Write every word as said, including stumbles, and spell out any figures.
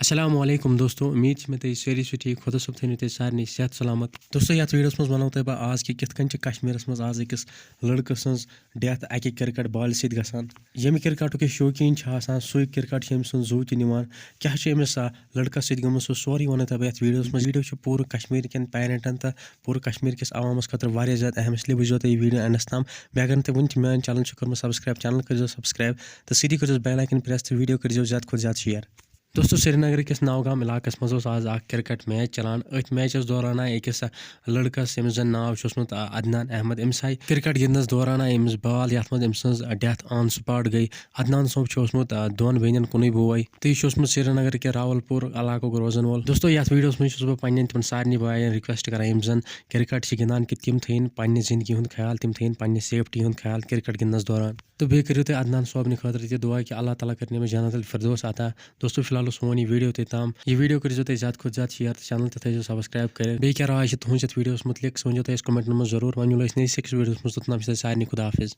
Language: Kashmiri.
السلام علیکم دوستو، امید چھِ مےٚ تُہۍ سٲری چھِو ٹھیٖک۔ خۄدا صٲب تھٲینو تُہۍ سارنٕے صحت سلامت۔ دوستو، یَتھ ویٖڈیوَس منٛز وَنو تۄہہِ بہٕ آز کہِ کِتھ کٔنۍ چھِ کشمیٖرَس منٛز آز أکِس لٔڑکہٕ سٕنٛز death اَکہِ cricket ballہِ سۭتۍ گژھان۔ ییٚمہِ cricketُک یہِ شوقیٖن چھِ آسان، سُے cricket چھِ أمۍ سُنٛد زُو تہِ نِوان۔ کیٛاہ چھِ أمِس، آ، لٔڑکَس سۭتۍ گٔمٕژ، سُہ سورُے وَنو تۄہہِ بہٕ یَتھ ویٖڈیوَس منٛز۔ ویٖڈیو چھِ پوٗرٕ کشمیٖر کٮ۪ن parentن تہٕ پوٗرٕ کشمیٖر کِس عوامَس خٲطرٕ واریاہ زیادٕ اہم، اِسلیے وٕچھزیو تُہۍ یہِ ویٖڈیو endس تام۔ بیٚیہِ اگر نہٕ تُہۍ وٕنہِ تہِ میٛٲنۍ channel چھِ کوٚرمُت subscribe، channel کٔرۍزیو subscribe تہٕ سۭتی کٔرۍزیوس bell icon press تہٕ ویٖڈیو کٔرۍزیو زیادٕ کھۄتہٕ زیادٕ share۔ دوستو، سرینگرٕ کِس نوگام علاقس منٛز اوس آز اکھ cricket match چلان۔ أتھۍ matchس دوران آیہِ أکِس لڑکس، ییٚمِس زن ناو چھُ اوسمُت، آ، عدنان احمد، أمِس آیہِ cricket گِنٛدنس دوران آیہِ أمِس ball، یتھ منٛز أمۍ سٕنٛز death on spot گٔے۔ عدنان صٲب چھُ اوسمُت، آ، دۄن بیٚنٮ۪ن کُنُے بوے، تہٕ یہِ چھُ اوسمُت سرینگرٕ کہِ راولپور علاقُک روزن وول۔ دوستو، یتھ ویٖڈیوس منٛز چھُس بہٕ پننٮ۪ن تِمن سارنٕے باین request کران، یِم زن cricket چھِ گِنٛدان، کہِ تِم تھٲیِن پننہِ زندگی ہُنٛد خیال، تِم تھٲیِن پننہِ safety ہُنٛد خیال cricket گِنٛدنس دوران۔ تہٕ بیٚیہِ کٔرِو تُہۍ عدنان صٲبنہِ خٲطرٕ تہِ دُعا کہِ اللہ تعالیٰ کَرِ أمِس جنت الفردوس عطا۔ دوستو، فی الحال اوس سون یہِ ویٖڈیو توٚتام۔ یہِ ویٖڈیو کٔرۍزیو تُہۍ زیادٕ کھۄتہٕ زیادٕ share تہٕ channel تہِ تھٲیزیو subscribe کٔرِتھ۔ بیٚیہِ کیٛاہ راے چھِ تُہٕنٛز یَتھ ویٖڈیوَس مُتعلِق، سُہ ؤنۍزیو تُہۍ اَسہِ commentن منٛز ضروٗر۔ وۄنۍ مِلو أسۍ نٔیِس أکِس ویٖڈیوَس منٛز، توٚتام چھِ تۄہہِ سارنٕے خۄدا حافظ۔